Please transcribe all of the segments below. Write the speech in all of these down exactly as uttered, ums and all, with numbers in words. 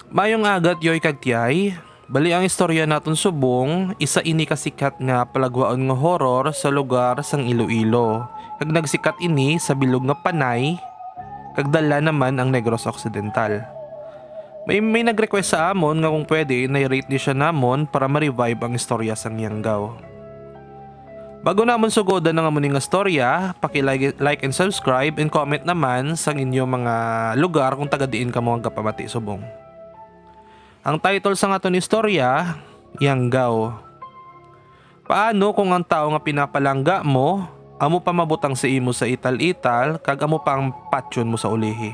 Mayong aga, Tiyoy kag Tiyay. Bali, ang istorya naton subong, isa ini ka sikat nga palagwaon nga horror sa lugar sang Iloilo, kag nagsikat ini sa bilog nga Panay, kag dala naman ang Negros Occidental. May, may nag-request sa amon nga kung pwede, i-narrate ni siya namon para ma-revive ang istorya sang Yanggaw. Bago namon sugodan ang amo ni nga storya, paki-like, like and subscribe and comment naman sang inyo mga lugar kung taga diin kamo nagapamati subong. Ang title sang aton istorya, Yanggaw. Paano kung ang tawo nga pinapalangga mo amo pa mabutang sa imo sa ital-ital kag amo pa ang patyon mo sa ulihi?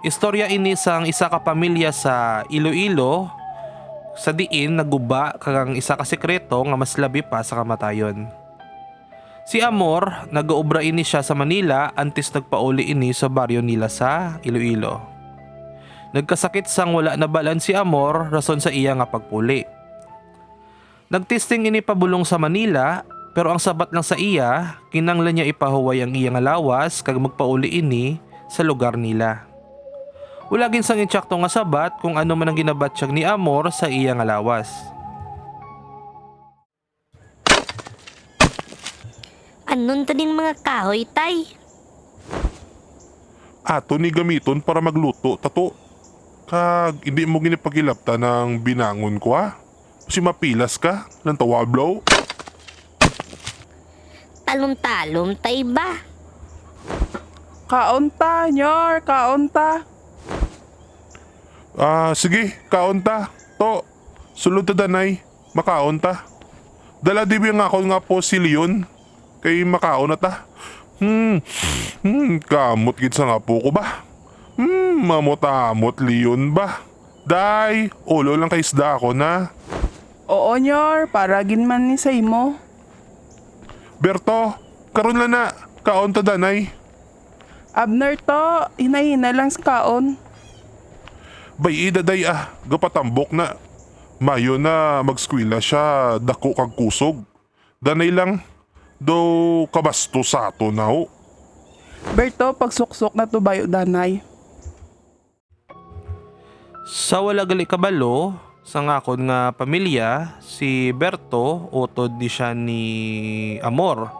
Istorya ini sang isa ka pamilya sa Iloilo, sa diin naguba kag ang isa ka sekreto nga mas labi pa sa kamatayon. Si Amor, nagaobra ini sia sa Manila antes nagpauli ini sa baryo nila sa Iloilo. Nagkasakit sang wala nabalaan si Amor rason sa iya nga pagpuli. Nagtesting ini pabulong sa Manila, pero ang sabat lang sa iya, kinanglan niya ipahuway ang iya nga lawas kag magpauli ini sa lugar nila. Wala gid sang insakto nga sabat kung ano man ang ginabatyag ni Amor sa iya nga lawas. Anon to ning mga kahoy, tay? Ato ni gamiton para magluto, tato. Kag hindi mo ginipagilabtan ang binangon ko, ha? Si mapilas ka, lang tawablaw. Talom-talom, tay ba? Kaon ta, Nyor, kaon ta. Ah, sige, kaon ta. To, sulod ta danay. Makaon ta. Dala dibi ang akon nga apo si Leon. Kay makaon na ta. Hmm, hmm, kamot gid sang apo ko ba? Hmm, mamot-amot Leon ba? Day, ulo lang kay isda ako na. Oo, Nyor, para gid man ni sa imo. Berto, karon lang na, kaon ta danay. Abner to, hinay-hinay lang sa kaon. Bay-i, Daday, ah, gapatambok na. Mayo na magskwela siya, dako kag kusog. Danay lang, daw kabastos sa ato na, ho. Berto, pagsuksok na to bayo danay. Sa wala gali kabalo, sang akon nga pamilya, si Berto, utod ni siya ni Amor.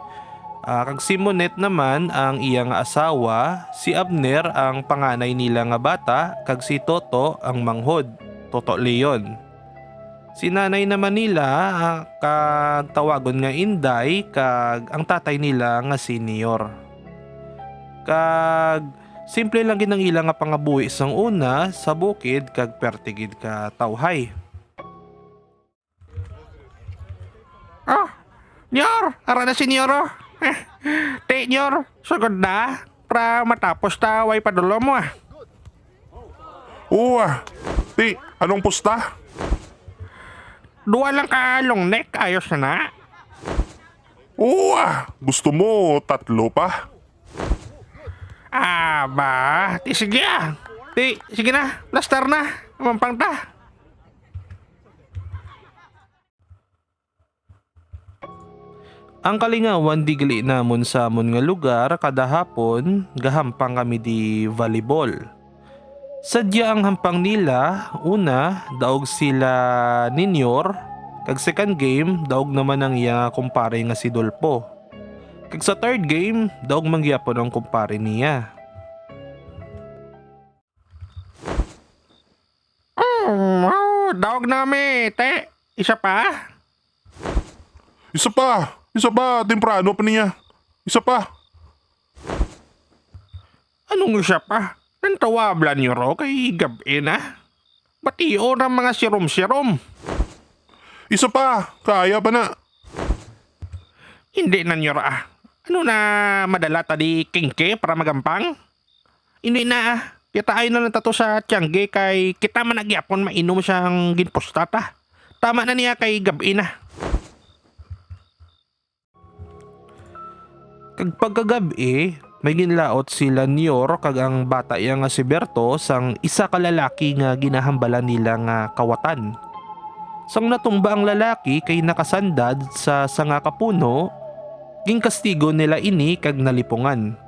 Ah, kag si Monet naman ang iya nga asawa, si Abner ang panganay nila nga bata, kag si Toto ang manghod, Toto Leon. Si nanay naman nila, ah, kag tawagon nga Inday, kag ang tatay nila nga si Nior. Kag simple lang gid ang ila nga pangabuhi sang una sa bukid kag perte gid ka tawhay. Oh, Nyor, ara na si Nyor, oh. Ti, Nyor, sugod na. Para matapos ta, way padulom mo, ah. Oo, ah. Ti, anong pusta? Duwa lang ka long neck, ayos na na. Oo, ah. Gusto mo tatlo pa? Ah, ba? Ti, sige, ah. Ti, sige na, plastar na. Mampang ta. Ang kalingawan di gali namon sa amon nga lugar, kada hapon gahampang kami di volleyball. Sadya ang hampang nila, una, daog sila ni Nyor, kag second game, daog naman ang iya kumpare nga si Dolpo. Kag sa third game, daog man gyapon ang kumpare niya. Oh, wow, daog na kami, te. Isa pa? Isa pa! Isa pa! Temprano pa niya! Isa pa! Anong isa pa? Nantawablan niyo ro kay gab-i na. Batio ra mga sirom-sirom. Isa pa! Kaya pa na! Hindi na niyo ra. Ano na madala ta di kingke para magampang? Hindi na ah. Kitaay na lang tato sa tiyangge kay kita man na gyapon mainom sang ginpusta ta. Tama na niya kay gab-i na. Kag pagkagab-i, may ginlaot sila Nior kag ang bata iya nga si Berto sang isa ka lalaki nga ginahambalan nila nga kawatan. Sang natumba ang lalaki kay nakasandad sa sanga ka puno, ginkastigo nila ini kag nalipungan.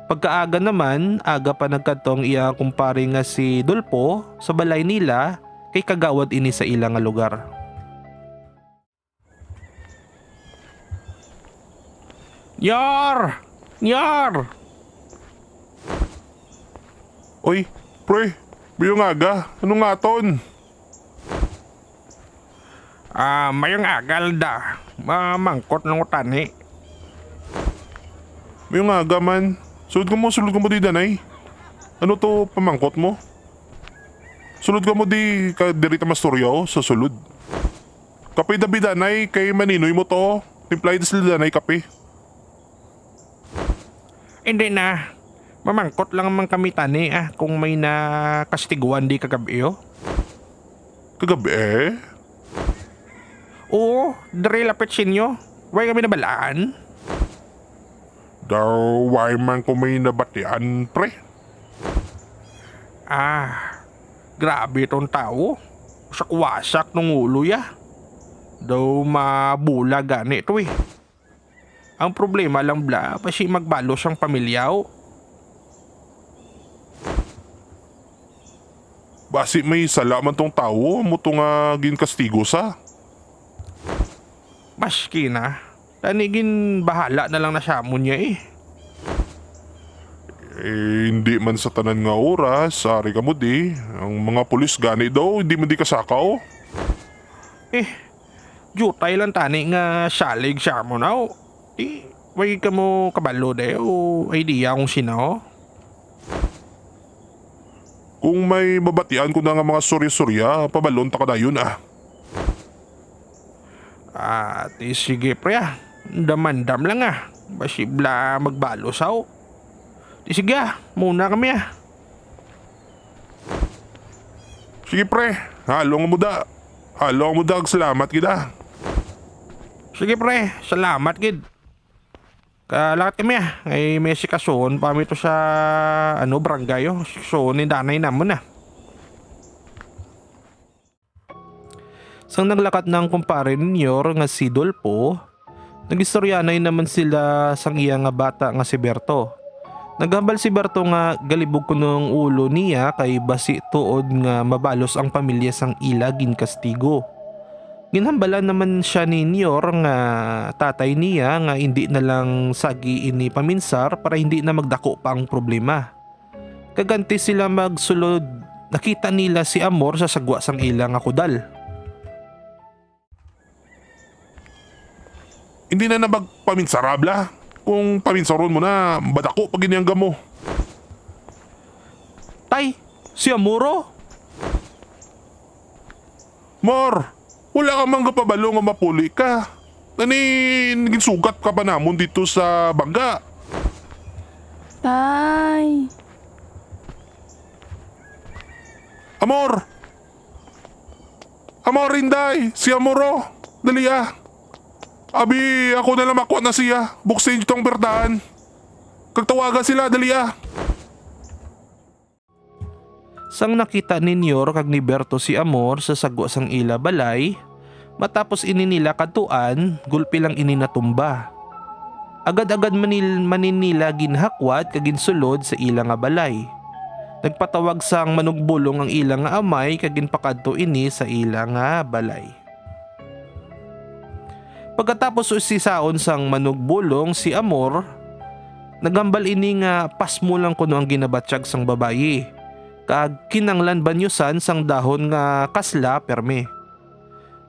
Pagkaaga naman, aga pa nagkadto ang iya kumpare nga si Dolpo sa balay nila, kay kagawad ini sa ila nga lugar. Nyar! Nyar! Oy, pre, mayong aga. Ano nga aton? Ah, mayong aga, Alda. Mamangkot lang ko tani. Mayong aga man. Sulod ka mo, sulod ka mo di, Danay. Ano to pamangkot mo? Sulod ka mo di, ka diri ta mastorya, oh, sa sulod. Kape da bi, Danay, kay maninoy mo to, oh. Timplahi da sila, Danay, kape. Hindi na. Mamangkot lang man kami tani, ah, kung may nakastiguan di kagab-i, oh. Kagab-i? Oo, diri lapit sinyo. Way kami nabalaan. Daw, way man ko may nabatian, pre. Ah, grabe tong tawo. Wasak-wasak nung ulo ya. Daw mabula gani to eh. Ang problema lang bala, basi magbalos ang pamilya, o. Basi may sala man tong tawo, amo to nga ginkastigo sa. Maski na. Tani ginbahala na lang na siya mo niya eh. Eh, hindi man sa tanan nga oras, ari ka mo di. Ang mga pulis gani daw, hindi man di kasaka, oh. Eh, jutay lang tani nga salig siya mo na, oh. Di, way ka mo kabalo de, o idea kung sino? Kung may mabatian ko na nga mga surya-surya, pabalon ta ka dayon, ah. Ah, ti sige, pre, ah. Damandam lang, ah. Basi bala magbalos, aw. Ti sige, ah. Muna kami, ah. Sige, pre. Halong mo da. Halong mo da. Salamat gid, ah. Sige, pre. Salamat gid. Kalakat kami, ah. Ay, may sikasuhon pa mi to sa, ano, barangay, oh. Sikasuhon ni danay namon, ah. Sang naglakat na ang kumpare ni Nyor nga si Dolpo, nagistoryanay naman sila sang iya nga bata nga si Berto. Naghambal si Berto nga galibog kuno ang ulo niya kay basi tuod nga mabalos ang pamilya sang ila ginkastigo. Ginhambalan naman sia ni Nyor nga tatay niya nga indi na lang sagi ini paminsar para hindi na magdako pa ang problema. Kag antes sila magsulod, nakita nila si Amor sa sagwa sang ila nga kudal. Hindi na na magpaminsara, bala. Kung paminsaron mo na, madako pa gid ang gamo. Tay, si Amor, oh. Mor, wala ka man gapabalo nga mapuli ka. Nani, ginsugat ka pa namon dito sa bangga. Tay. Amor! Amor, Inday! Si Amor, oh! Dali, ah! Abi, ako na lang makuha na siya. Buksin niyo tong berdahan. Kag tawagan sila, dali, ah! Sang nakita ni Nyor kag ni Berto si Amor sa sagwa sang ila balay, matapos ini nila kadtuan, gulpi lang ini natumba. Agad-agad manil-, man nila ginhakwat kag ginsulod sa ila nga balay. Nagpatawag sang manugbulong ang ila nga amay kag ginpakadto ini sa ila nga balay. Pagkatapos usisaon sang manugbulong si Amor, naghambal ini nga pasmo lang kuno ang ginabatyag sang babayi, kag kinanglan banyusan sang dahon nga kasla permi.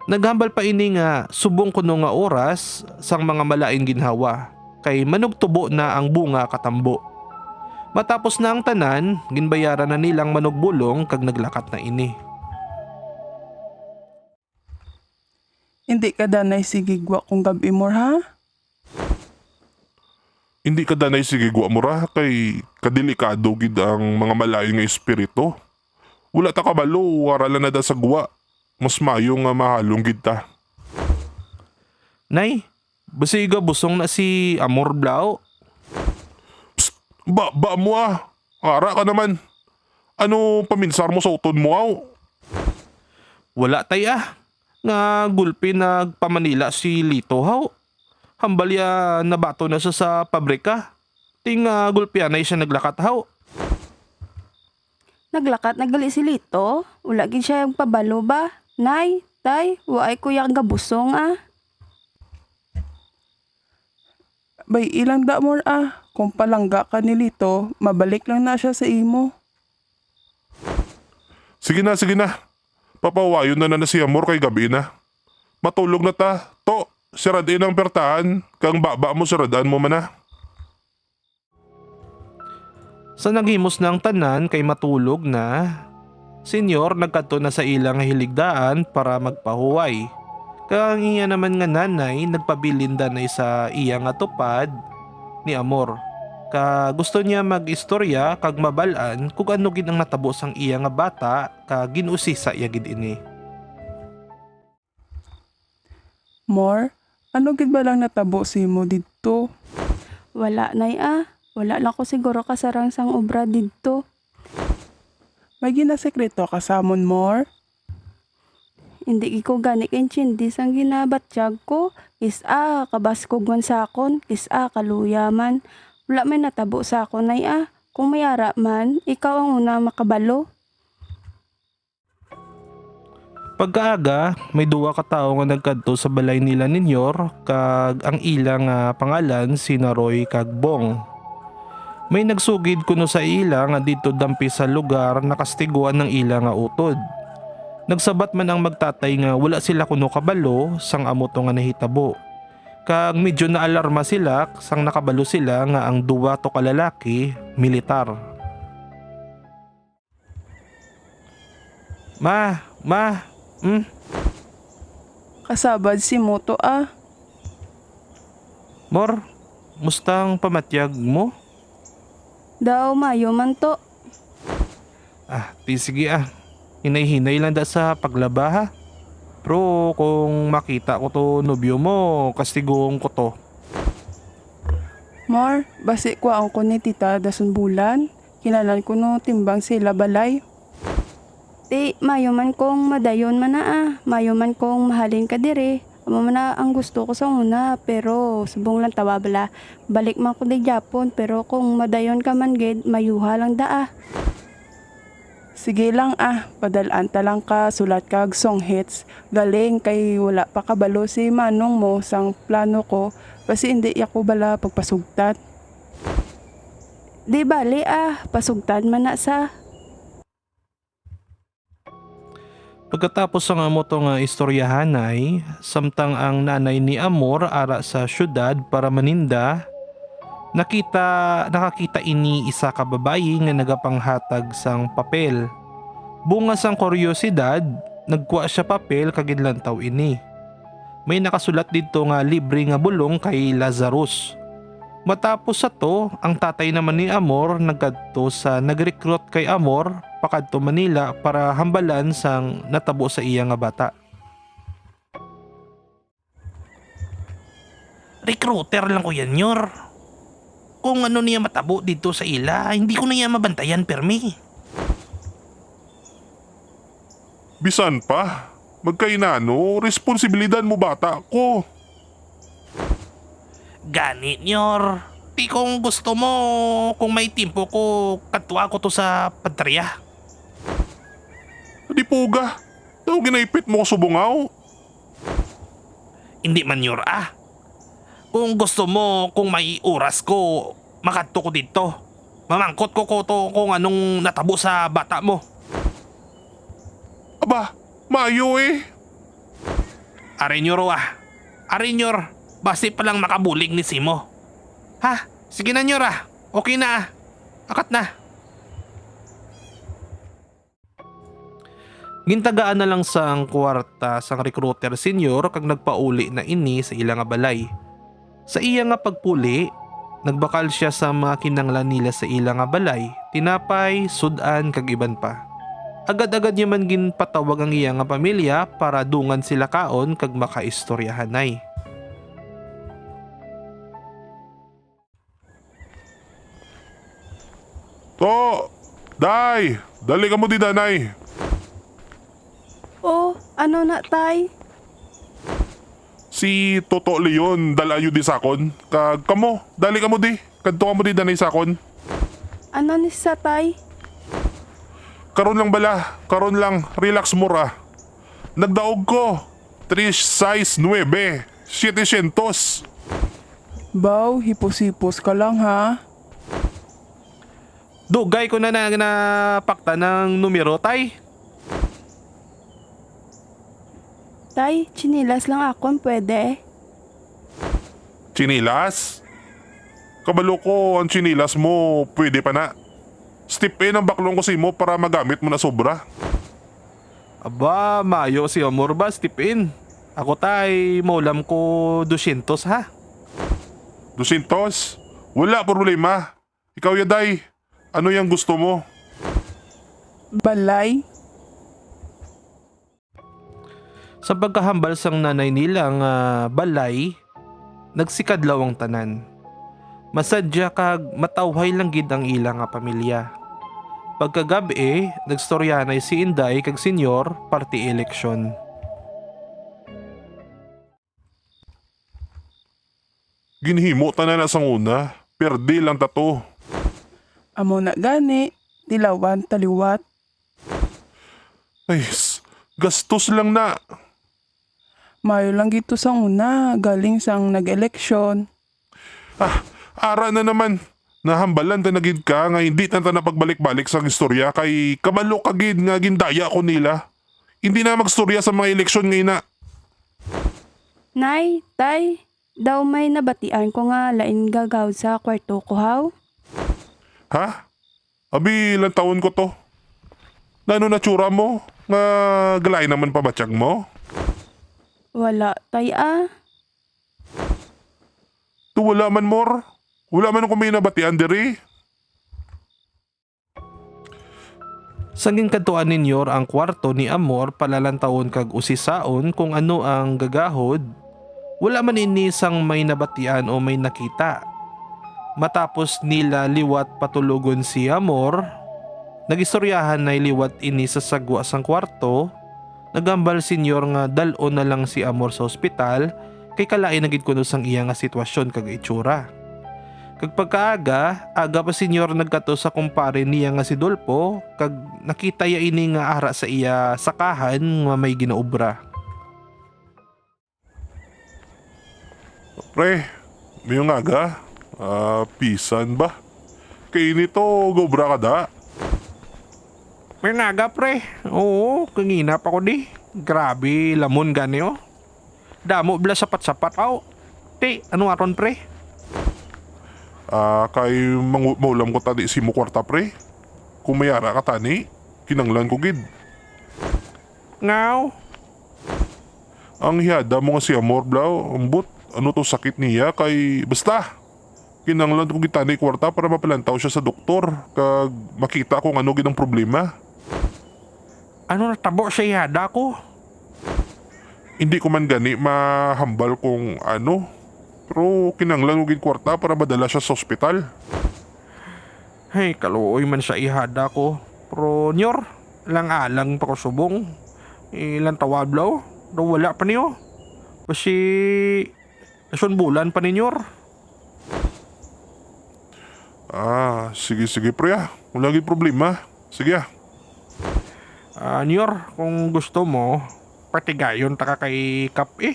Naghambal pa ini nga subong kuno nga oras sang mga malain ginhawa, kay manugtubo na ang bunga katambo. Matapos na ang tanan, ginbayaran na nilang manugbulong kag naglakat na ini. Hindi ka danay sige gwa kung gab-i, Mor, ha? Hindi ka danay sige gwa, Mor, ha, kay kadelikado gid ang mga malain nga espiritu. Wala ta kabalo, wara lang na da sa gwa. Mas mayo nga mahalong gid ta. Nay, basi gabusong na si Amor, bala, o. Psst! Ba, ba mo, ah! Ara ka naman! Ano paminsar mo sa utod mo, aw? Wala, tay, ah. Nga gulpi nagpamanila si Lito, haw. Hambal ya nabato na sa, sa pabrika. Ti nga gulpianay siya naglakat, haw? Naglakat na gali si Lito. Wala gid siya pabalo ba? Nay, tay, waay ko iya gabusong, ah. Bay, ilang da, Mor, ah. Kung palangga ka ni Lito, mabalik lang na siya sa imo. Sige na, sige na. Papahuwayon na na, na si Amor kay gab-i na. Matulog na ta. To, sirad-i ang pertahan, kang baba mo sirad-an mo man na. Sa naghimos na ang tanan kay matulog na, Senyor nagkadto na sa ila nga hiligdaan para magpahuway. Kag ang iya naman nga nanay nagpabilin danay sa iya nga tupad ni Amor. Kag gusto niya mag-istorya kag mabal-an kung ano gid ang natabo sang iya nga bata kag gin-usisa iya gid ini. Mor, ano gid ba lang natabo sa imo didto? Wala, Nay, ah. Wala lang ko siguro kasarang sang obra didto. May ginasekreto ka sa amon, Mor? Hindi gid ko gani kaintindi sang ginabatyag ko. Kis-a kabaskog man sa akon, kis-a kaluya man. Wala may natabo sa akon, Nay, ah. Kung may ara man, ikaw ang una makabalo. Pagkaaga, may duha ka tawo nga nagkadto sa balay nila ni Nyor kag ang ila nga pangalan si Naroy kag Bong. May nagsugid kuno sa ila nga didto dampi sa lugar nakastiguan ang ila nga utod. Nagsabat man ang magtatay nga wala sila kuno kabalo sang amo to nga nahitabo. Kag medyo naalarma sila sang nakabalo sila nga ang duha to ka lalaki militar. Ma, ma, hmm? Kasabad si Moto, ah. Mor, musta ang pamatyag mo? Daw, mayo man to. Ah, ti sige, ah. Hinay-hinay lang da sa paglaba, ha? Pero kung makita ko to nobyo mo, kastiguhon ko to. Mor, basi kuhaon ko ni Tita Dason Bulan. Kinahanglan ko no timbang sila balay. Ti, mayo man kung madayon man na, ah. Mayo man kung mahalin ka diri. Amo man na ang gusto ko sa una, pero subong lang tawa bala. Balik man ko di Japon, pero kung madayon ka man gid, mayuha lang da, ah. Sige lang, ah, padal-an ta lang ka sulat kag song hits. Galing kay wala pa kabalo si manong mo sang plano ko, basi indi ako bala pagpasugtan. Di bali, ah, pasugtan man na sa. Pagkatapos sang amo to nga istoryahanay, samtang ang nanay ni Amor ara sa siyudad para maninda, nakita nakakita ini isa ka babayi nga nagapanghatag sang papel. Bunga sang kuryosidad, nagkwa sia papel kag ginlantaw ini. May nakasulat didto nga libre nga bulong kay Lazarus. Matapos sa to, ang tatay naman ni Amor nagkadto sa nag-recruit kay Amor pakadto Manila para hambalan sang natabo sa iya nga bata. Recruiter lang ko yan, Nyor. Kung ano niya matabo dito sa ila, hindi ko na niya mabantayan, permi. Bisan pa, magkainano, responsibilidad mo bata ko. Gani, Nyor. Ti kung gusto mo, kung may timpo ko, kadto ako to sa padriya. Di puga. Daw ginaipit mo ko subong, aw. Hindi man, Nyor, ah. Kung gusto mo, kung may oras ko, makadto ko didto. Mamangkot ko ko to kung anong natabo sa bata mo. Aba, maayo eh. Ari, Nyor, ah. Ari, Nyor, basi pa lang makabulig ni Simo. Ha? Sige na, Nyor, ah. Okay na, ah. Akat na. Gintagaan na lang sang kuwarta sang recruiter, Senyor, kag nagpauli na ini sa ila nga balay. Sa iya nga pagpuli, nagbakal sia sa mga kinahanglan nila sa ila nga balay, tinapay, sud-an, kag iban pa. Agad-agad niya man ginpatawag ang iya nga pamilya para dungan sila kaon kag makaistoryahanay. To, day, dali kamo dida, nay. Oh, ano na, tay? Si Toto Leon dal-a yun di sakon. Kag kamo, dali kamo di. Kadto kamo di danay sakon. Ano ni sa, tay? Karon lang bala, karon lang, relax mo ra. Nagdaog ko, tres sais nuebe, setecientos. Baw, hipos-hipos ka lang, ha? Dugay ko na, na napaktan ang numero, tay. Tay, tsinelas lang akon, pwede? Tsinelas? Kabalo ko, ang tsinelas mo, pwede pa na. Step in ang baklong ko sa imo para magamit mo na sobra. Aba, mayo si Amor ba, step in. Ako, tay, maulam ko dosyentos, ha? Dosyentos? Wala problema. Ikaw, Yaday, ano yang gusto mo? Balay. Sa pagkahambal sang nanay nila nga balay, nagsikadlaw ang tanan. Masadya kag matawhay lang gid ang ila nga pamilya. Pagkagab-i, nagstoryahanay si Inday kag Senyor parte eleksyon. Ginhimo ta na na sang una, perdi lang ta to. Amo na gani, tilawan ta liwat. Ay, s-, gastos lang na. Mayo lang gid to sang una, galing sang nag-eleksyon. Ah, ara na naman. Nahambalan ta na gid ka nga hindi na ta na pagbalik-balik sang istorya kay kabalo ka gid nga gindaya ko nila. Hindi na magstorya sa mga eleksyon nga ina. Nay, tay, daw may nabatian ko nga lain gagawd sa kwarto ko, haw? Ha? Abi, lantawon ko to. Nano na tsura mo? Nga galain naman pabatyag mo? Wala, tay, ah. To wala man, Mor. Wala man ako may nabatian diri. Sang ginkadtuan ni Nyor ang kwarto ni Amor palalantawon kag usisaon kung ano ang gagahod, wala man ini sang may nabatian o may nakita. Matapos nila liwat patulogon si Amor, nagistoryahan nay liwat ini sa sagwa sang kwarto. Naghambal si Nyor nga dal-on na lang si Amor sa ospital kay kalain na gid kuno sang iya nga sitwasyon kag itsura. Kag pagkaaga, aga pa si Nyor nagkadto sa kumpare niya nga si Dolpo, kag nakita iya ini nga ara sa iya sakahan nga may ginaobra. Pre, mayong aga. Ah, pisan ba? Kay ini to, gaobra ka da? Mayong aga, pre. Oo, kangina pa ko di. Grabe, lamon gani, oh. Damo bala sapat-sapat, aw. Ti, ano aron, pre? Ah, kay mangu-, maulam ko tani sa imo kwarta, pre. Kung may ara ka tani, kinanglan ko gid. Ngaw? Ang hiyada mo nga si Amor, blaw, ambot, ano to sakit niya, kay, basta, kinanglan ko gid tani kwarta para mapalantaw siya sa doktor, kag makita kung ano gid ang problema. Ano natabo sa hiyada ko? Hindi ko man gani mahambal kung ano, pero kinanglan ko gid kwarta para madala siya sa ospital. Ay, kaluoy man sa ihada ko. Pero, Nyor, lang-alang pa ko subong. Ilang tawablaw, daw wala pa niyo. Basi, nasunbulan pa ni Nyor. Ah, sige, sige, pre, ah. Wala gid problema. Sige, ah. Ah, Nyor, kung gusto mo, patigayon ta ka kay Kap, eh.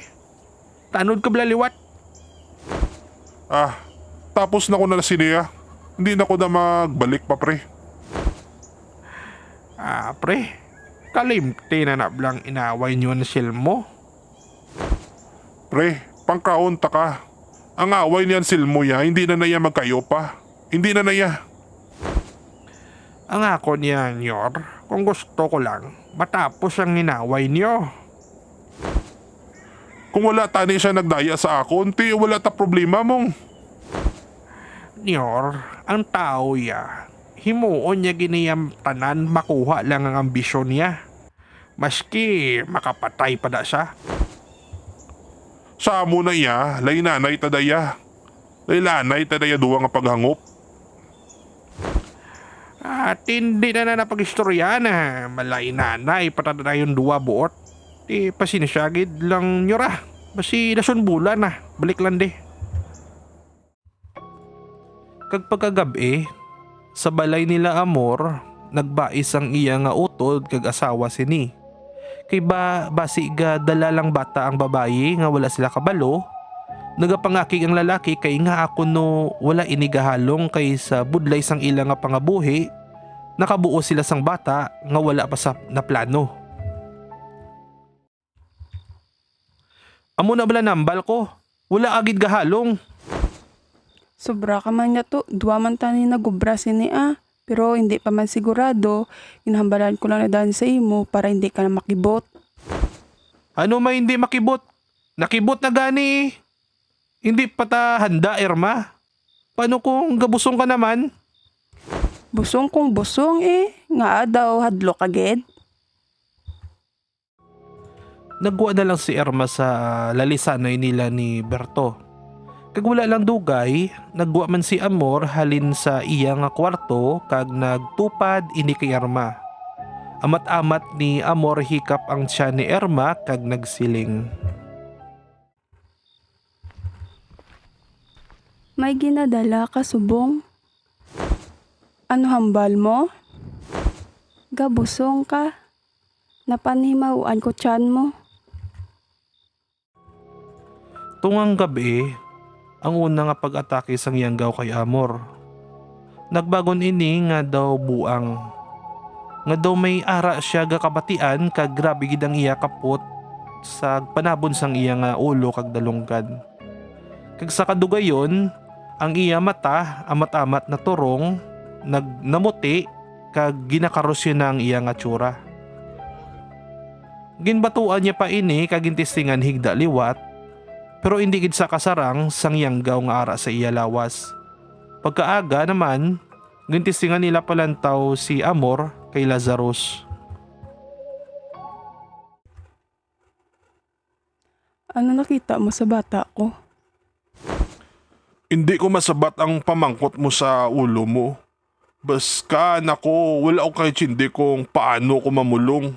Tanod ka bala liwat. Ah, tapos na ko na sini, ah. Hindi na ko na magbalik pa, pre. Ah, pre, kalimti na na blang inaway niyo ni Silmo. Pre, pangkaon ta ka. Ang away ni Anselmo ya, hindi na na iya magkayo pa. Hindi na na iya. Ang ako niya, Nyor, kung gusto ko lang, matapos ang inaway niyo. Kung wala tani siya nagdaya sa akon, ti wala ta problema, Mong. Nyor, ang tao ya, himuon niya gini ang tanan makuha lang ang ambisyon niya. Maski makapatay pa da siya. Sa amo na iya, lainanay ta daya. Lainanay ta daya duwa nga paghangop. At hindi na na napag-istorya na. Malainanay pa ta dayon duwa buot. Ti, pasensya gid lang, Nyor, ah. Basi lason bulan na. Balik lang di. Kag pagkagab-i, sa balay nila Amor, nagbais ang iya nga utod kag asawa sini. Kay ba, basi ga dala lang bata ang babayi nga wala sila kabalo, nagapangakig ang lalaki kay ngaa kuno wala ini gahalong kay sa budlay sang ila nga pangabuhi, nakabuo sila sang bata nga wala pa sa naplano. Amo na bala nambal ko. Wala agid gahalong. Sobra ka man niya to. Dua man tani nagubra sini, ah. Pero hindi pa man sigurado. Ginhambalan ko lang na daan sa imo para hindi ka na makibot. Ano may hindi makibot? Nakibot na gani eh. Hindi pa ta handa, Irma. Paano kung gabusong ka naman? Busong kung busong eh. Nga daw hadlok agad. Naggwa na lang si Irma sa lalisanay nila ni Berto. Kag wala lang dugay, naggwa man si Amor halin sa iya nga kwarto kag nagtupad ini kay Irma. Amat-amat ni Amor hikap ang tiyan ni Irma kag nagsiling, "May ginadala ka subong? Ano hambal mo? Gabusong ka. Napanhimahuan ko tiyan mo." Tungang gab-i ang una nga pag-atake sang yanggaw kay Amor. Nagbagon ini nga daw buang, nga daw may ara sia gakabatian kag grabe gid ang iya kapot sa panabon sang iya nga ulo kag dalunggan. Kag sa kadugayon, ang iya mata amat-amat naturong, nag-, namuti, kag ginakaros na ang iya nga tsura. Ginbatuan niya pa ini kag gintistingan higda liwat, pero indi gid sa kasarang sang yanggaw nga ara sa iya lawas. Pagkaaga naman, gintistingan nila palantaw si Amor kay Lazarus. Ano nakita mo sa bata ko? Indi ko masabat ang pamangkot mo sa ulo mo. Bas ka, nako, wala ko kaintindi kung paano ko mamulong.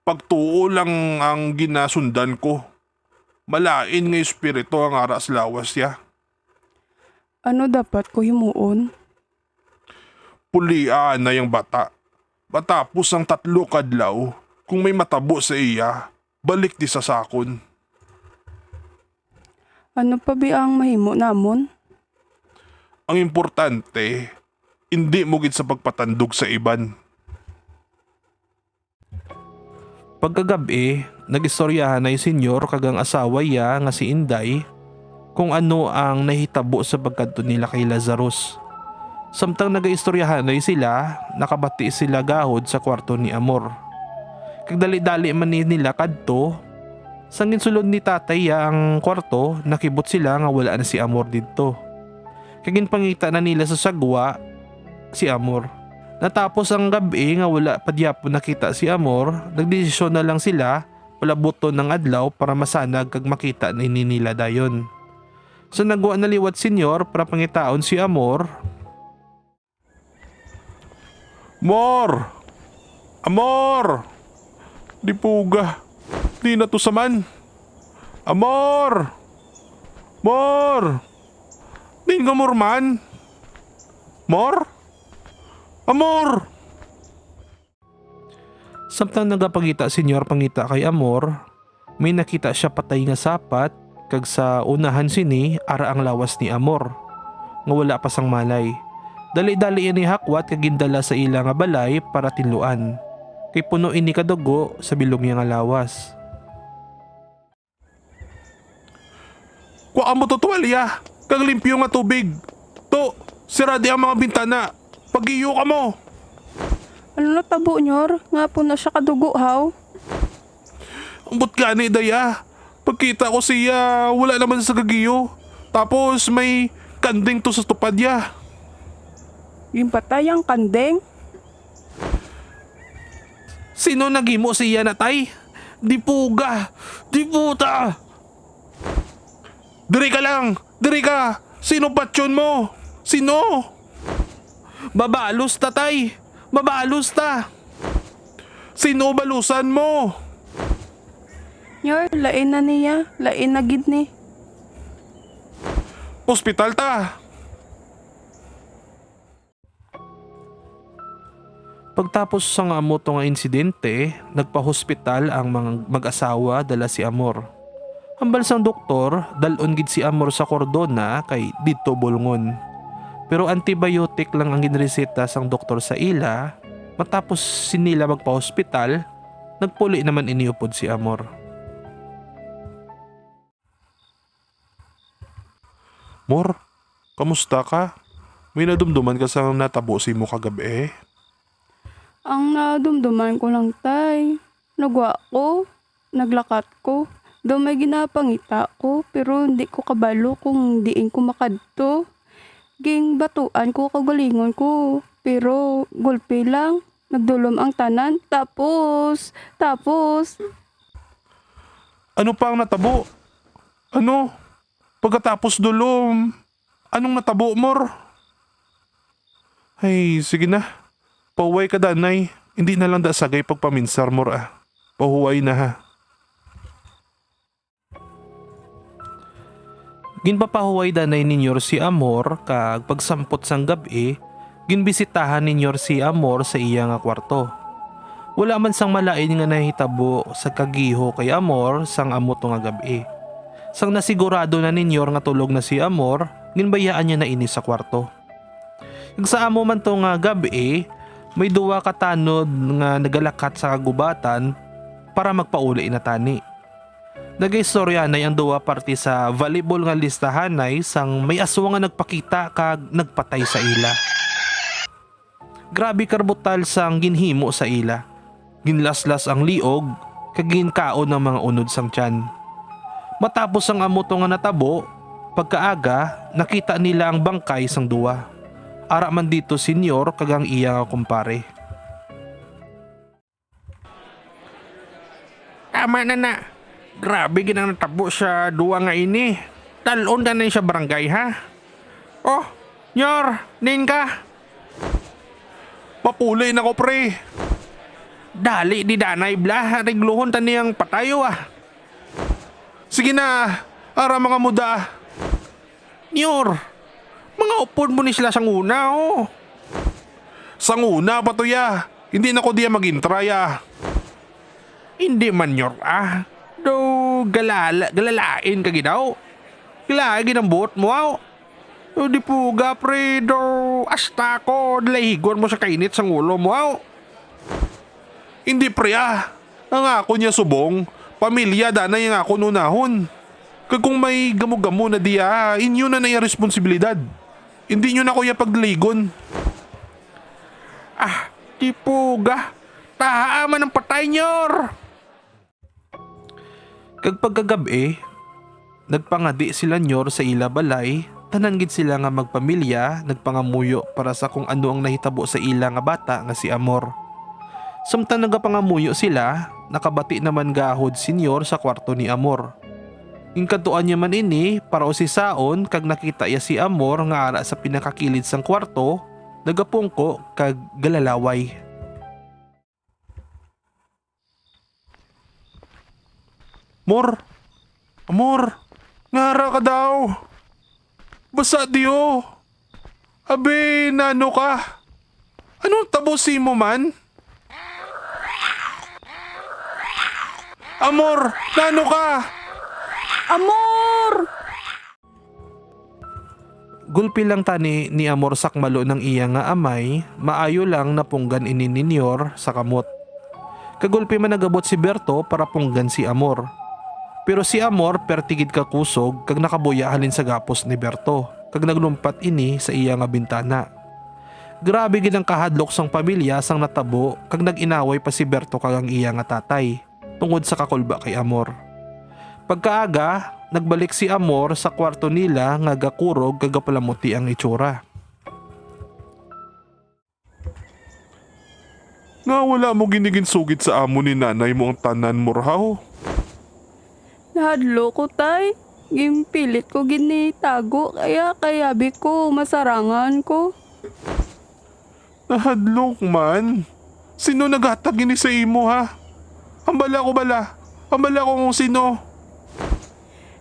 Pagtuo lang ang ginasundan ko. Malain nga espiritu ang ara sa lawas niya. Ano dapat ko himuon? Pulia na yang bata. Matapos ang tatlo ka adlaw, kung may matabo sa iya, balik di sa sakon. Ano pa bi ang mahimo namon? Ang importante, indi mo gid sa pagpatandog sa iban. Pagkagab-i, nag-istoryahanay si Senyor kag ang asawa iya nga si Inday kung ano ang nahitabo sa pagkadto nila kay Lazarus. Samtang nagaistoryahanay sila, nakabati sila gahod sa kwarto ni Amor. Kag dali-dali man ni nila kadto, sang ginsulod ni tatay iya ang kwarto, nakibot sila nga wala na si Amor didto. Kag ginpangita na nila sa sagwa si Amor. Natapos ang gab-i nga wala pa gyapon nakita si Amor, nagdesisyon na lang sila palabuton ang adlaw para masanag kag makita na ini nila dayon. Sa nagwa na liwat Senyor para pangitaon si Amor. Mor! Amor! Dipuga, di na to sa man. Amor! Mor! Di nga Mor man? Mor? Amor! Samtang nagapangita si Senyor pangita kay Amor, may nakita sia patay nga sapat, kag sa unahan sini ara ang lawas ni Amor, nga wala pa sang malay. Dali-dali ini hakwat kag gindala sa ila nga balay para tinluan, kay puno ini ka dugo sa bilog niya nga lawas. Kuha mo to tuwalya kag limpyo nga tubig. To, siradi ang mga bintana. Pagiyo ka mo. Ano natabo, Nyor? Nga po na siya kadugo, haw? Ambot gani, daya. Pagkita ko siya, wala naman sa gagiyo. Tapos may kanding to sa tupad ya. Ginpatay ang kanding? Sino naghimo siya na, tay? Dipuga! Diputa! Diri ka lang! Diri ka! Sino patyon mo? Sino? Mabalos ta, tay! Mabalos ta! Sino balusan mo? Nyor, lain na niya. Lain na gid ni. Ospital ta! Pagtapos sang amo to nga insidente, nagpahospital ang mga mag-asawa dala si Amor. Hambal sang doktor, dal-on gid si Amor sa Cordona kay didto bulngon. Pero antibiotic lang ang ginreseta sang doktor sa ila. Matapos sinila magpahospital, nagpuli naman ini upod si Amor. Mor, kamusta ka? May nadumduman ka sa natabo sa imo kagab-i? Ang nadumduman ko lang, tay, nagwa ko, naglakat ko. Daw may ginapangita ko, pero hindi ko kabalo kung diin ko makadto. Ginbatuan ko kaugalingon ko, pero gulpi lang, nagdulom ang tanan. Tapos, tapos, Ano pa ang natabo? Ano? Pagkatapos dulom, anong natabo, Mor? Ay, sige na. Pahuway ka, danay. Hindi na lang da sagay pagpaminsar, Mor, ah. Pahuway na, ha. Ginpapahuway danay ni Nyor si Amor, kag pagsampot sang gab-i, ginbisitahan ni Nyor si Amor sa iya nga kwarto. Wala man sang malain nga nahitabo sa kagiho kay Amor sang amo to nga gab-i. Sang nasigurado na ni Nyor nga tulog na si Amor, ginbayaan niya na ini sa kwarto. Kag sa amo man to nga gab-i, may duwa ka tanod nga nagalakat sa kagubatan para magpauli na tani. Nagaistoryanay ang duwa parte sa volleyball nga listahanay sang may aswang nga nagpakita kag nagpatay sa ila. Grabe ka brutal sang ginhimo sa ila. Ginlaslas ang liog kag ginkaon ang mga unod sang tiyan. Matapos ang amo to nga natabo, pagkaaga, nakita nila ang bangkay sang duwa. Ara man dito si Nyor kag ang iya nga kumpare. Tama na na. Grabe gid ang natabo sa duwa nga ini. Dal-on ta na sa barangay, ha? Oh, Nyor, diin ka? Papuli na ko, pre. Dali di danay, bla. Ariglohon ta niyang patayo, ah. Sige na, ara mga muda. Nyor, mga upod mo ni sila sang una, oh. Sang una pa to, ya. Hindi na ko diya mag-intry, ah. Hindi man, Nyor, ah. Daw galala, galalain ka gid daw. Galalain gid ang buot mo, aw. Daw di puga, pre, daw asta ko, dalaygon mo sa kainit sang ulo mo, aw. Hindi, pre, ah. Ang ako niya subong, pamilya danay ang akon unahon. Kag kung may gamo-gamo na diya, inyo na na iya responsibilidad. Hindi nyo na ko iya pagdaligon. Ah, di puga. Tahaa man ang patay, Nyor! Kag pagkagab-i, nagpangadi sila Nyor sa ila balay, tanan gid sila nga magpamilya nagpangamuyo para sa kung ano ang nahitabo sa ila nga bata nga si Amor. Samtang nagapangamuyo sila, nakabati naman gahod si Nyor sa kwarto ni Amor. Ginkadtuan niya man ini para usisaon kag nakita iya si Amor nga ara sa pinakakilid sang kwarto, nagapungko kag galalaway. Mor! Amor! Ngara ka daw! Basa diyo! Abi, nano ka? Anong tabo sa imo man? Amor, nano ka? Amor! Gulpi lang tani ni Amor sakmalo ng iya nga amay, maayo lang napunggan ini ni Nyor sa kamot. Kagulpi man nagabot si Berto para punggan si Amor. Pero si Amor perti gid ka kusog kag nakabuya halin sa gapos ni Berto, kag naglumpat ini sa iya nga bintana. Grabe gid ang kahadlok sang pamilya sang natabo, kag nag-inaway pa si Berto kag ang iya nga tatay tungod sa kakulba kay Amor. Pagkaaga, nagbalik si Amor sa kwarto nila nga gakurog kag gapalamuti ang itsura. Nga wala mo gini ginsugid sa amo ni nanay mo ang tanan, Mor, haw? Nahadlok ko, tay. Ginpilit ko gid ni tago, kaya kayabi ko masarangan ko. Nahadlok man? Sino naghatag ini sa imo, ha? Hambala ko bala. Pambala ko kung sino.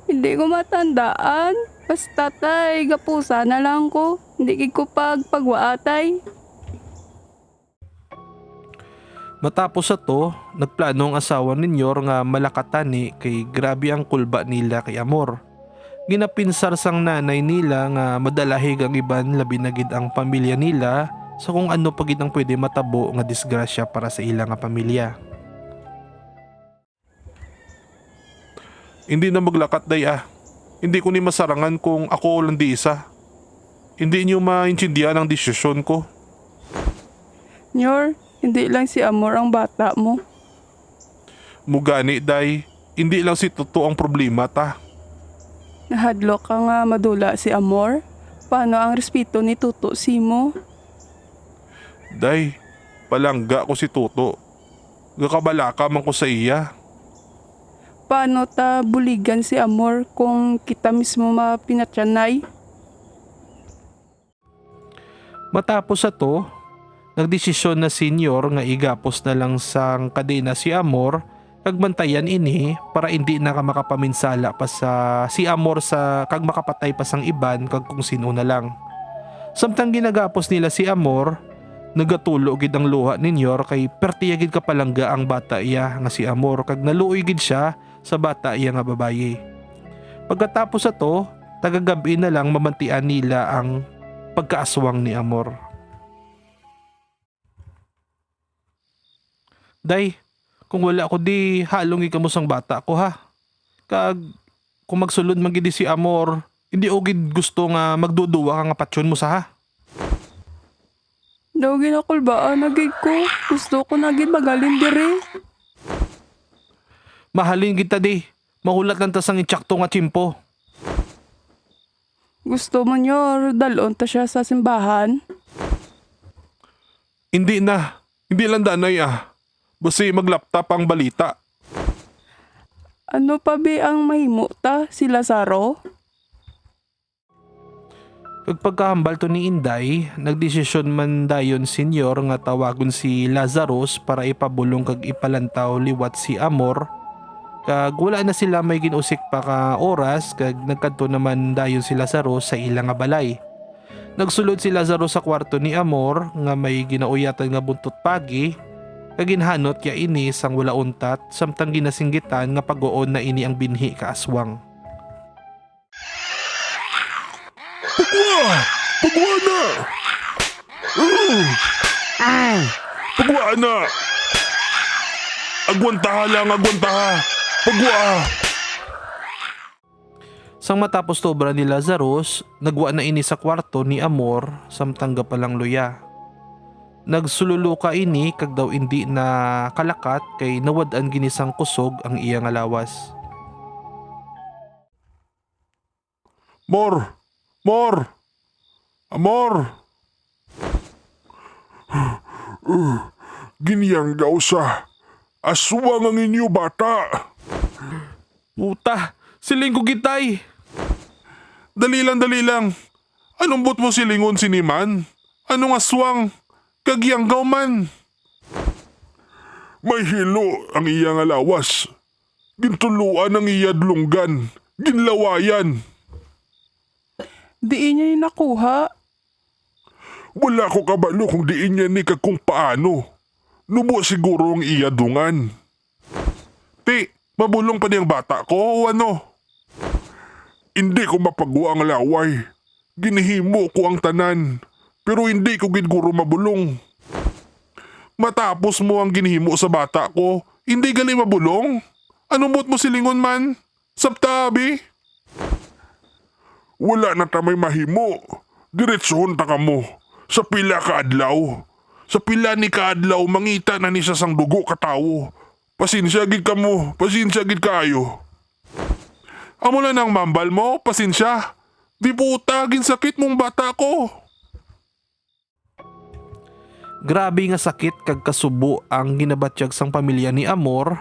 Hindi ko matandaan. Basta, tay, gapusa na lang ko. Hindi gid ko pagpagwaatay. Matapos ato, nagplano ang asawa ni Nyor nga malakat tani kay grabe ang kulba nila kay Amor. Ginapinsar sang nanay nila nga madalahig ang iban, labi na gid ang pamilya nila, sa kung ano pa gid ang pwede matabo nga disgrasya para sa ila nga pamilya. Hindi na maglakat, day, ah. Hindi ko ni masarangan kung ako lang di isa. Hindi niyo maintindihan ang desisyon ko. Nyor, hindi lang si Amor ang bata mo. Mugani, day, hindi lang si Toto ang problema ta. Nahadlok ka nga madula si Amor? Paano ang respeto ni Toto simo? Day, palangga ko si Toto. Gakabalaka man ko sa iya. Paano ta buligan si Amor kung kita mismo mapinatyanay? Matapos ato, nagdesisyon na si Nyor nga igapos na lang sang kadena si Amor kag bantayan ini para indi na ka makapaminsala pa sa si Amor sa kag makapatay pa sang iban kag kung sin-o na lang. Samtang ginagapos nila si Amor, nagatulo gid ang luha ni Nyor kay perti ya gid kapalangga ang bata iya nga si Amor kag naluoy gid sia sa bata iya nga babayi. Pagkatapos ato, tagagab-i na lang mamantian nila ang pagkaaswang ni Amor. Day, kung wala ko di, halong gid kamo sang bata ko, ha? Kag kung magsulod man gid si Amor, hindi ko gid gusto nga magduduwa ka nga patyon mo sa, ha? Daw ginakulbaan na gid ko. Gusto ko na gid maghalin diri. Mahalin gid ta di. Mahulat lang ta sang insakto nga tiyempo. Gusto mo, Nyor, dalon ta sia sa simbahan? Hindi na. Hindi lang danay, ah. Basi maglapta pa ang balita. Ano pa bi ang mahimo ta, si Lazaro? Kag pagkahambal to ni Inday, nagdesisyon man dayon si Nyor nga tawagon si Lazarus para ipabulong kag ipalantaw liwat si Amor. Kag wala na sila may gin-usik pa ka oras, kag nagkadto naman dayon si Lazarus sa ila nga balay. Nagsulod si Lazarus sa kwarto ni Amor nga may ginauyatan nga buntot pagi, kag ginhanot ya ini sang wala untat, samtang ginasinggitan nga pag-uon na ini ang binhi ka aswang. Pagwa! Pagwa na! Mm. Mm. Pagwa na! Agwantaha lang, agwantaha! Pagwa! Sang matapos to obra ni Lazarus, nagwa na ini sa kwarto ni Amor samtang gapalang luya. Nagsululoka ini kag daw indi na kalakat kay nawad-an gini sang kusog ang iya nga lawas. Mor! Mor! Amor! Ginyanggaw sa aswang ang inyo bata. Puta, siling ko gid, tay. Dali lang, dali lang. Anong buot mo silingon sini man? Anong aswang? Kag yanggaw man. May hilo ang iya nga lawas. Gintuluan ang iya dlunggan. Ginlawayan. Diin niya ni nakuha? Wala ko kabalo kung diin niya ni kag kung paano. Nubo siguro ang iya dungan. Ti, mabulong pa ni ang bata ko o ano? Indi ko mapagwa ang laway. Ginhimo ko ang tanan, pero indi ko gid guro mabulong. Matapos mo ang ginhimo sa bata ko, indi gali mabulong? Ano buot mo silingon man? Sabta, abi? Wala na ta may mahimo. Diretsohon ta kamo. Sa pila ka adlaw. Sa pila ni ka adlaw, mangita na ni siya sang dugo ka tawo. Pasensya gid kamo. Pasensya gid kaayo. Amo lang nang mambal mo, pasensya. Di puta, ginsakit mong bata ko. Grabe nga sakit kag kasubo ang ginabatyag sang pamilya ni Amor,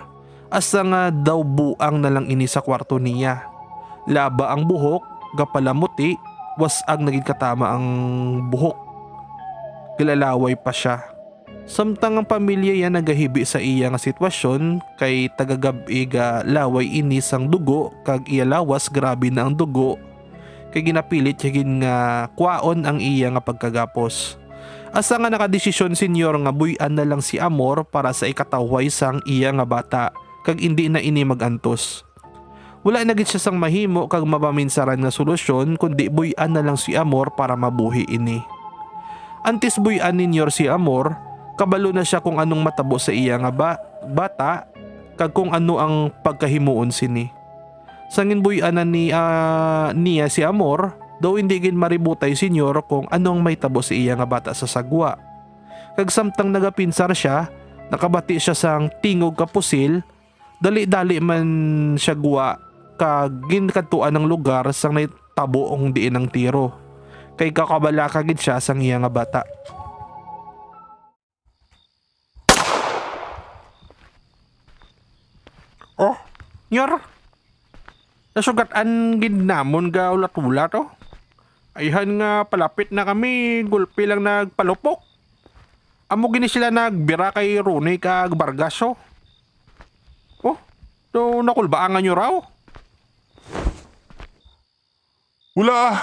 hasta nga daw buang na lang ini sa kwarto niya. Laba ang buhok, gapalamuti, was-ag na gid katama ang buhok. Galalaway pa siya. Samtang ang pamilya iya nagahibi sa iya nga sitwasyon, kay taga-gab-i ga laway ini sang dugo, kag iya lawas grabe na ang dugo, kay ginapilit siya gid nga kwaon ang iya nga pagkagapos. Asa nga nakadesisyon si Nyor nga buy-an na lang si Amor para sa ikatawhay sang iya nga bata, kag indi na ini mag-antos. Wala na gid siya sang mahimo kag mapaminsaran nga solusyon, kundi buy-an na lang si Amor para mabuhi ini. Antes buy-an ni Nyor si Amor, kabalo na siya kung anong matabo sa iya nga ba-, bata, kag kung ano ang pagkahimuon sini. Sang ginbuy-an na ni, ah, niya si Amor, daw hindi gid maributay si Nyor kung ano ang mahitabo sa iya nga bata sa sagwa. Kag samtang nagapinsar siya, nakabati siya sang tingog ka pusil, dali-dali man siya gwa, kag ginkadtuan ang lugar sang nahitabo ang diin ang tiro, kay kakabalaka gid siya sang iya nga bata. Oh, Nyor, nasugat-an gid namon ga ulat-ulat, oh. Ayhan nga palapit na kami, gulpi lang nagpalupok. Amo gini sila nagbira kay Ronnie kag Vargas, oh. Oh, so nakulbaan nga nyo raw? Wala, ah.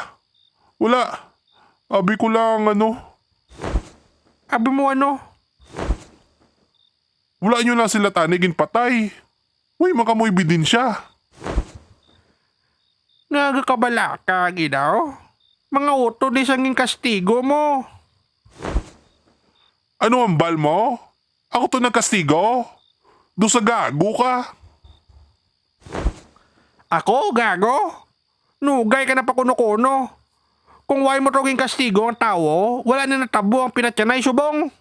Wala. Abi ko lang, ano. Abi mo ano? Wala nyo lang sila tani ginpatay. Way man kamo ebidensya. Nga gakabalaka, Gidaw? Mga utod ni sang ginkastigo mo. Ano ang bal mo? Ako to nagkastigo? Do sa gago ka. Ako, gago? Nugay ka na pa kuno-kuno. Kung way mo to ginkastigo ang tawo, wala na natabo ang pinatyanay, subong.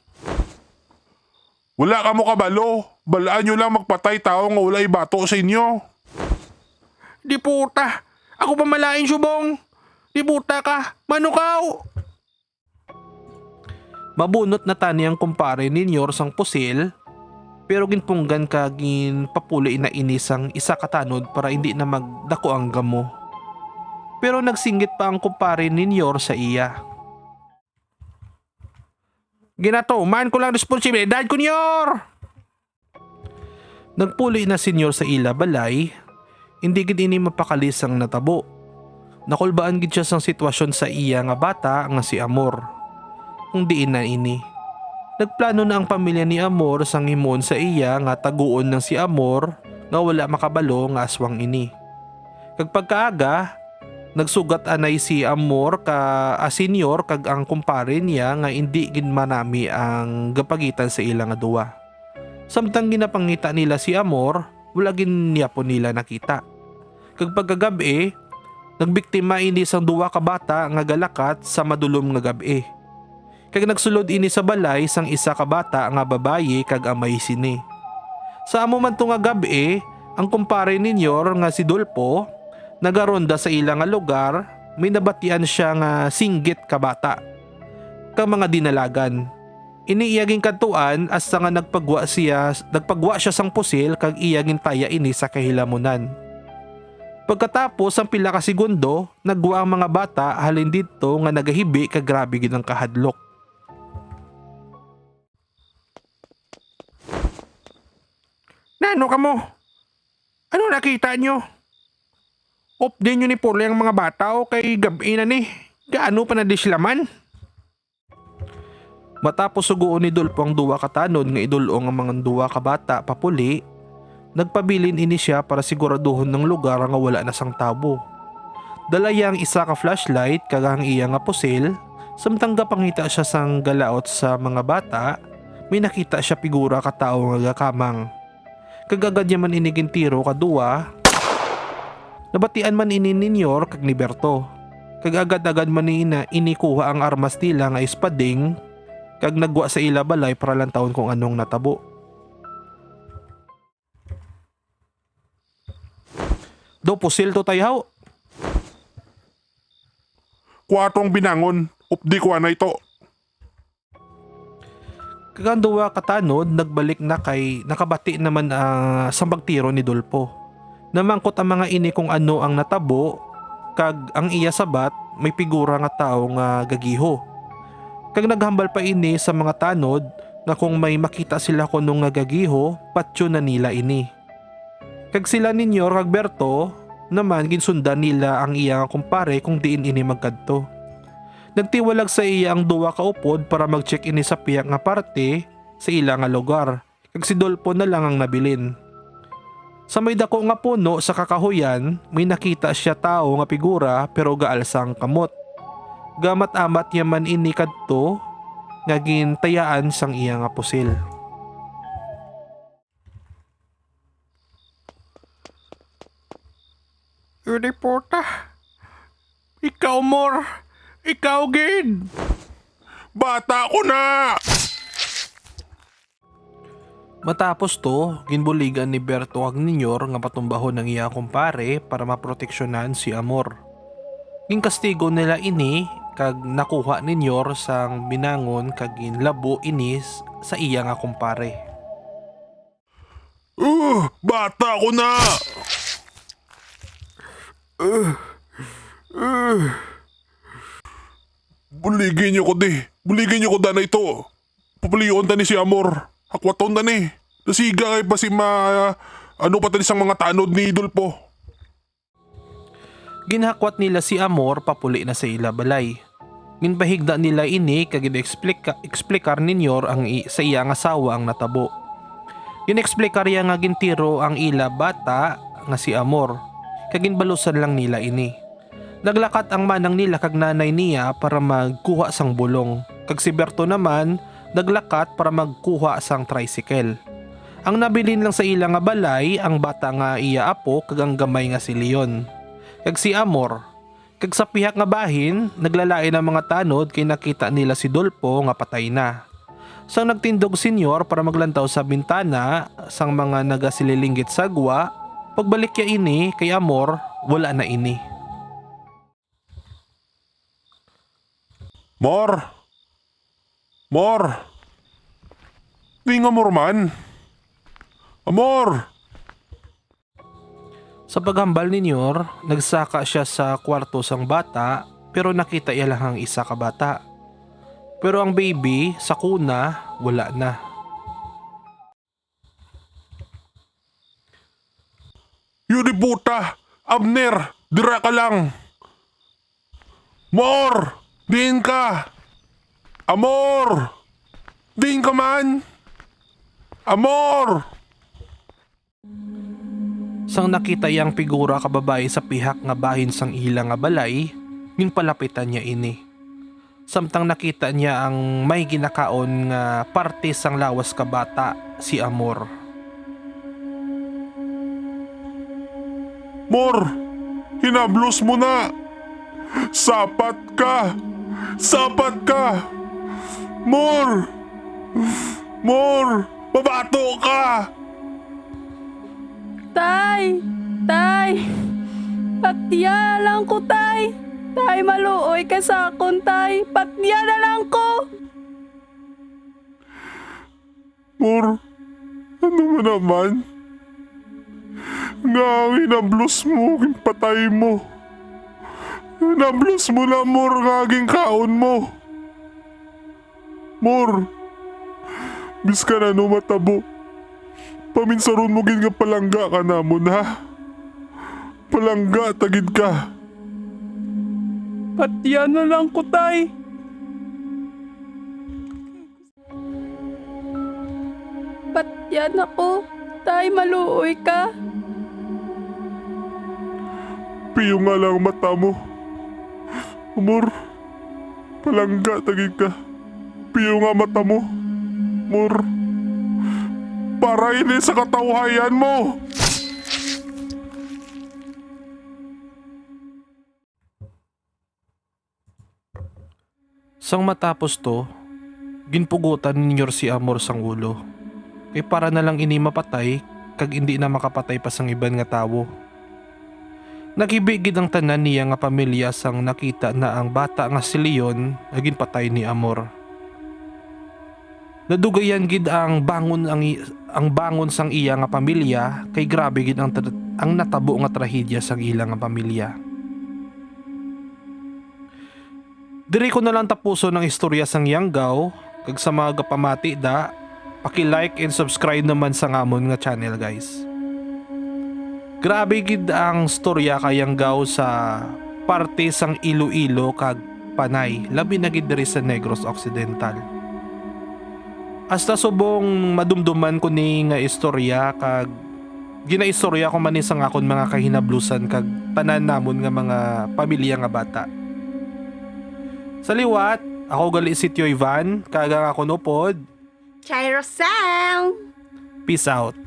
Wala kamo kabalo. Balaan nyo lang magpatay tawo nga wala ibato sa inyo. Di puta. Ako pa malain, subong. Di puta ka. Manukaw. Mabunot na tani ang kumpare ni Nyor sang pusil, pero ginpunggan ka ginpapuli na ini sang isa ka tanod para indi na magdako ang gamo. Pero nagsinggit pa ang kumpare ni Nyor sa iya. Ginatuman ko lang responsibilidad ko, Nyor! Nagpuli na si Nyor sa ila balay, indi gid ini mapakali sang natabo. Nakulbaan gid siya sang sitwasyon sa iya nga bata nga si Amor. Kung diin na ini. Nagplano na ang pamilya ni Amor sang himuon sa iya nga taguon nang si Amor nga wala makabalo nga aswang ini. Kag pagkaaga, nagsugat anay si Amor ka, ah, Senyor kag ang kumpare niya nga indi gid manami ang gapagitan sa ila nga duwa. Samtang ginapangita nila si Amor, wala gid niya po nila nakita. Kag pagkagab-i, nagbiktima ini sang duwa ka bata nga galakat sa madulom nga gab-i. Kag nagsulod ini sa balay sang isa ka bata nga babayi kag amay sini. Sa amo man to nga gab-i, ang kumpare ni Nyor nga si Dolpo nagaronda sa ila nga lugar, may nabatian siya nga singgit ka bata kag mga dinalagan. Ini iya ginkadtuan hasta nga nagpagwa siya, nagpagwa siya sang pusil kag iya gintaya ini sa kahilamunan. Pagkatapos sang pila ka segundo, nagwa ang mga bata halin didto nga nagahibi kag grabe gid ang kahadlok. Nano kamo? Ano nakita nyo? Updi nyo ni puli ang mga bata o kay gab-i na ni. Gaano pa na di sila man? Matapos sugoon ni Dolpo ang duwa ka tanod nga idul-ong ang mga duwa ka bata papuli, nagpabilin ini sia para siguraduhon ang lugar nga wala na sang tawo. Dala iya ang isa ka flashlight kag ang iya nga pusil, samtang gapangita sia sang galaut sa mga bata, may nakita sia pigura ka tawo nga gakamang. Kag agad niya man ini gintiro ka duwa. Nabatian man ini ni Nyor kag ni Berto. Kag agad-agad man ni ina ini kuha ang armas nila nga espading, kag nagwa sa ila balay para lantawon kung anong natabo. Daw pusil to, tayhaw. Kuha tong binangon, updi ko anay to. Kag ang duwa ka tanod nagbalik na kay nakabati naman, ah, sang pagtiro ni Dolpo. Namangkot ang mga ini kung ano ang natabo, kag ang iya sabat may pigura nga tawo nga gagiho. Kag naghambal pa ini sa mga tanod nga kung may makita sila kuno nga gagiho, patyon na nila ini. Kag sila ni Nyor kag Berto naman, ginsundan nila ang iya nga kumpare kung diin ini magkadto. Nagtiwalag sa iya ang duwa ka upod para mag-check ini sa pihak nga parte sa ila nga lugar, kag si Dolpo na lang ang nabilin. Sa may dako nga puno sa kakahuyan, may nakita sia tawo nga pigura, pero gaalsa ang kamot. Gamat-amat niya man ini kadto nga gintayaan sang iya nga pusil. Uri puta. Ikaw, Mor. Ikaw gid. Bata ko na. Matapos to, ginbuligan ni Berto kag ni Nyor nga patumbahon ang iya kumpare para maproteksyonan si Amor. Ginkastigo nila ini, kag nakuha ni Nyor sang binangon kag ginlabo ini s-, sa iya nga kumpare. Uh, bata ko na! Uh, uh. Buligi niyo ko di. Buligi niyo ko, dana ito. Papalion ta ni si Amor. Hakwaton ta ni. Nasiga kay pa si ma-, ano pa tani sang mga tanod ni Idol po. Ginhakwat nila si Amor papuli na sa ila balay. Ginpahigda nila ini kag gin-eksplika-, eksplikar ni Nyor ang i-, sa iya nga asawa ang natabo. Gin-eksplikar niya nga gintiro ang ila bata nga si Amor, kag ginbalusan lang nila ini. Naglakat ang manang nila kag nanay niya para magkuha sang bulong, kag si Berto naman naglakat para magkuha sang tricycle. Ang nabilin lang sa ila nga balay ang bata nga iya apo kag ang gamay nga si Leon, kag si Amor. Kag sa pihak nga bahin, naglalain ang mga tanod kay nakita nila si Dolpo nga patay na. Sang nagtindog si Nyor para maglantaw sa bintana sang mga nagasilinggit sa gwa, pagbalik niya ini kay Amor, wala na ini. Mor! Mor! Di nga Mor man? Amor! Sa paghambal ni Nyor, nagsaka siya sa kwarto sang bata, pero nakita iya lang ang isa ka bata. Pero ang baby sa kuna, wala na. Yun di puta! Abner, dira ka lang! Mor! Diin ka? Amor! Diin ka man? Amor! Sang nakita iya ang pigura ka babayi sa pihak nga bahin sang ila nga balay, ginpalapitan niya ini. Samtang nakita niya ang may ginakaon nga parte sang lawas ka bata, si Amor. Mor, hinablos mo na! Sapat ka! Sapat ka! Mor! Mor! Mabato ka! Tay! Tay! Patya lang ko, tay! Tay, maluoy ka sa akon, tay! Patya na lang ko! Mor, ano mo naman? Nga ang hinablos mo, ginpatay mo. Hinablos mo na, Mor, nga ginkaon mo. Mor, biskan ano matabo, paminsaron mo gid nga palangga ka namon, ha? Palangga ta gid ka. Patya na lang ko, tay. Patya na ko, tay, maluoy ka. Piyo nga lang mata mo. Amor, palangga ta gid ka. Piyo nga mata mo, Mor. Para ini sa katawhayan mo. Sang matapos to, ginpugotan ni Nyor si Amor sang ulo, kay para na lang ini mapatay kag indi na makapatay pa sang iban nga tawo. Naghibi gid ang tanan niya nga pamilya sang nakita na ang bata nga si Leon nga ginpatay ni Amor. Nadugayan gid ang bangon, ang i-, ang bangon sang iya nga pamilya, kay grabe gid ang tra-, ang natabo nga trahedya sang ila nga pamilya. Diri ko na lang tapuson ang istorya sang Yanggaw, Kag sa mga gapamati da, paki-like and subscribe naman sa ngamon nga channel, guys. Grabe gid ang storya kay anggaw sa parte sang Iloilo kag Panay, labi na gid diri sa Negros Occidental. Hasta subong madumduman ko ni nga istorya kag ginaistorya ko man ni sang akon mga kahinablusan kag tanan namon nga mga pamilya nga bata. Sa liwat, ako gali si Tio Ivan, kag ang akon upod. Chairo Sound! Peace out.